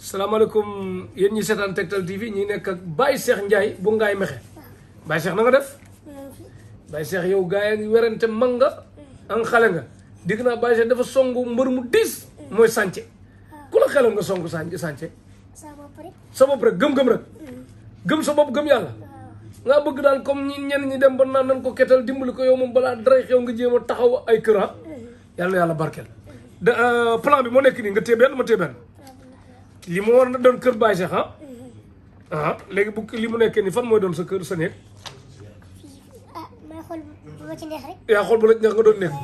salaamaaleykum yéen ñi seetaan Tektal TV ñi nekk ak Baye Cheikh Ndiaye bu Ngaye Mékhé Baye Cheikh na nga def Baye Cheikh yow gaa yaa ngi werante mag nga an xale nga dégg naa Baye Cheikh dafa songu mbër mu diis mooy sànce ku la xelal nga songu sànce sa bopp rek gëm-gëm rek gëm sa bopp gëm yàlla nga bëgg daal comme ñenn ñi dem ba naan nañ ko ketal dimbali ko yow moom balaa dara xew nga jéem a taxaw ay kër yàlla na yàlla barkeel plan bi moo nekk nii nga téye benn ma téye benn li mu war na doon kër Baye Cheikh léegi bu li mu nekkee nii fan mooy doon sa kër sa néeg. maa xool bu ma ci neex rek. yaa xool bu la neex nga doon nekk.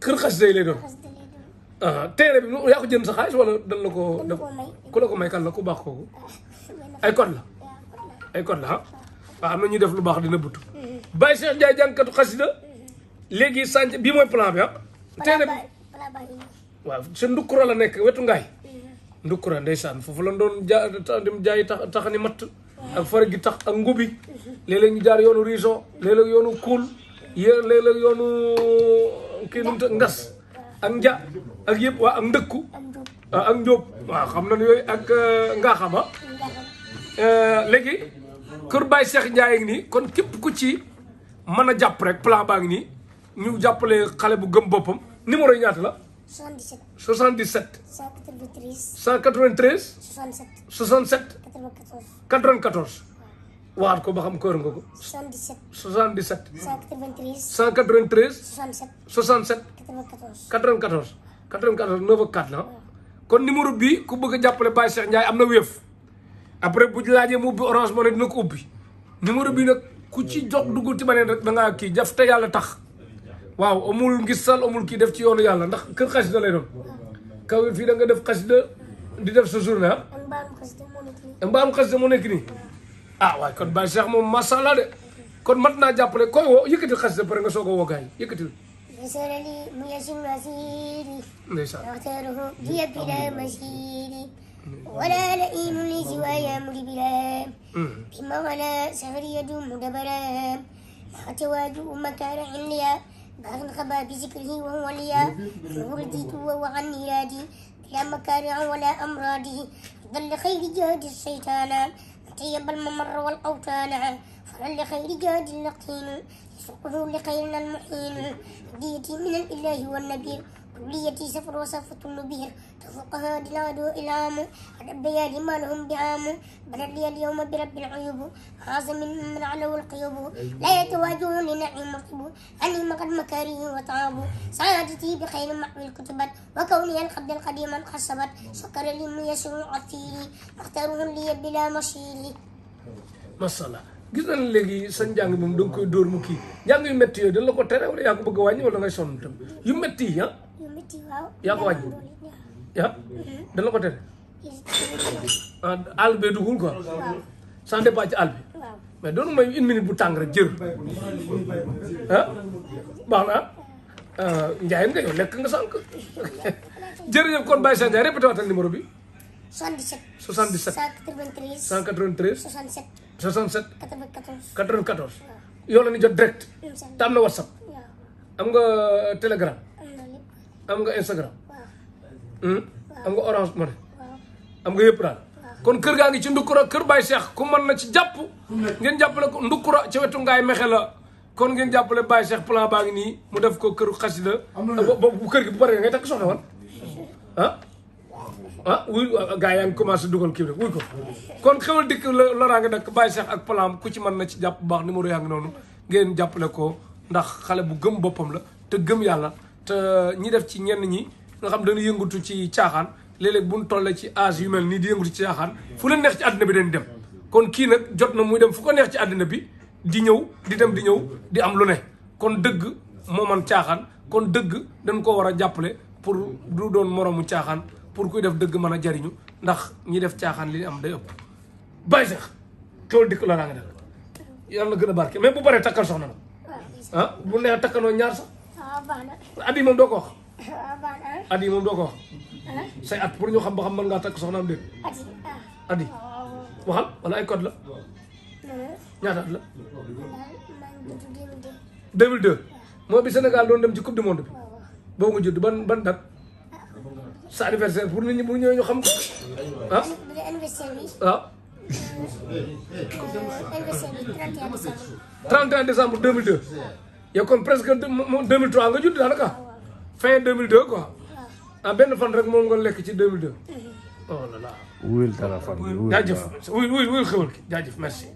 kër xasida yi lay doon. téere bi yaa ko jënd sa xaalis wala dan la ko. ku la ko may kan la ku baax kooku. ay code la. ay code la waaw am na ñuy def lu baax dina butu. Baye Cheikh Ndiaye jànkatu xasida léegi sànq bii mooy plan bi téere bi waaw sa ndukkura la nekk wetu ngaay. Ndukura ndeysaan foofu la doon jaay tax ni matt ak fara gi tax ak ngubi léeg-léeg ñu jaar yoonu rison léeg-léeg yoonu kuul léeg-léeg yoonu kii nu mu ngas ak nja ak yëpp waa ak ndëkku ak njóob waaw xam na yooyu ak ngaaxama léegi kër Baye Cheikh Ndiaye ngi nii kon képp ku ci mën a jàpp rek plan baa ngi nii ñu jàppale xale bu gëm boppam numéro yi ñaata la 77 193 67 94 waxaat ko ba xam kër nga ko 77 193 67 94 9 ak 4 la kon numéro bi ku bëgg a jàppale Baye Cheikh Ndiaye am na wéef après bu laajee mu ubbi Orange Money dina ko ubbi numéro bi nag ku ci jox dugg ci beneen rek da ngaa kii jaf te yàlla tax waaw amul ngisal amul kii def ci yoonu yàlla ndax kër xasida lay doon kaw fii da nga def xasida di def sa journée mbaam xasida moo nekk nii waaye kon Baye Cheikh moom macha allah de kon mat naa jàppale koy woo yëkkatil xasida pare nga soog a woo gars yi yëkkatil ndeysaan ولا لئيم لزوايا مدبرا بما ولا سهر يدوم دبرا أتواجه مكان عليا باغ خبا بذكره وهو ليا فورديت وهو عني رادي بلا مكارع ولا أمراضي ضل خير جهد الشيطان طيب الممر والأوطان فضل خير جهد اللقين يسوقه لخيرنا المحين هديتي من الإله والنبي كليتي سفر وصفة النبير تفوقها دلادو إلام البياد ما لهم بعام بلد لي اليوم برب العيوب أعظم من علو القيوب لا يتواجهون لنعيم مرتب أني مقد مكاره وطعاب سعادتي بخير محو الكتبت وكوني القبل القديم انخصبت شكر لي من يسر عثيري اختاره لي بلا مشيري ما شاء الله gis nañ léegi sa njàng moom da nga koy dóor mu kii njàng yu métti yooyu dañ la ko tere wala yaa ko bëgg a wàññi wala ngay sonn tam yu métti yi yaa ko wàññi dañ la ko tere àll bee dugul quoi sans départ ci àll bi mais doonu may une minute bu tàng rek jër baax na njaayeen nga yow lekk nga sànq jërëjëf kon Baye Cheikh Ndiaye répété waatal numéro bi 77 193 67 94 yow la ni jot direct te am na WhatsApp am nga Telegram am nga Instagram am nga Orange Money am nga yëpp daal kon kër gaa ngi ci Ndukura kër Baye Cheikh ku mën na ci jàpp ngeen jàppale ko Ndukura ci wetu Ngaye Mékhé la kon ngeen jàppale Baye Cheikh plan baa ngi nii mu def ko kër xasida bu kër gi bu paree ngay takk soxna wan wuy gars yaa ngi commencé dugal kii rek wuy ko kon xewal dikk loraa nga dakk Baye Cheikh ak plan ku ci mën na ci jàpp bu baax numéro yaa ngi noonu ngeen jàppale ko ndax xale bu gëm boppam la te gëm yàlla te ñi def ci ñenn ñi nga xam dañu yëngatu ci caaxaan léeg-léeg bu ñu tollee ci âge yu mel nii di yëngatu ci caaxaan fu leen neex ci àddina bi dañ dem kon kii nag jot na muy dem fu ko neex ci àddina bi di ñëw di dem di ñëw di am lu ne kon dëgg moo man caaxaan kon dëgg dañ ko war a jàppale pour du doon moroomu caaxaan pour kuy def dëgg mën a jariñu ndax ñi def caaxaan li am day ëpp Baye Cheikh tool dikk la nga def yàlla na gën a barke mais bu paree takkal soxna na bu neex takkanoo ñaar sax at yi moom doo ko wax at yi moom doo ko wax say at pour ñu xam ba xam mën ngaa takk soxna am déet at yi waxal wala ay code la ñaata at la 2002 mooy bi Sénégal doon dem ci coupe du monde bi boobu nga judd ban date sa anniversaire pour nit ñi bu ñëwee ñu xam ah bu dee anniversaire bi. waaw. anniversaire bi 31 décembre. 31 décembre 2002. yow kon presque 2003 nga judd daanaka. fin 2002 quoi. ah benn fan rek moom nga lekk ci 2002. oh là là. wuyul téléphone bi wuyul jaajëf wuy xewal ki jaajëf merci.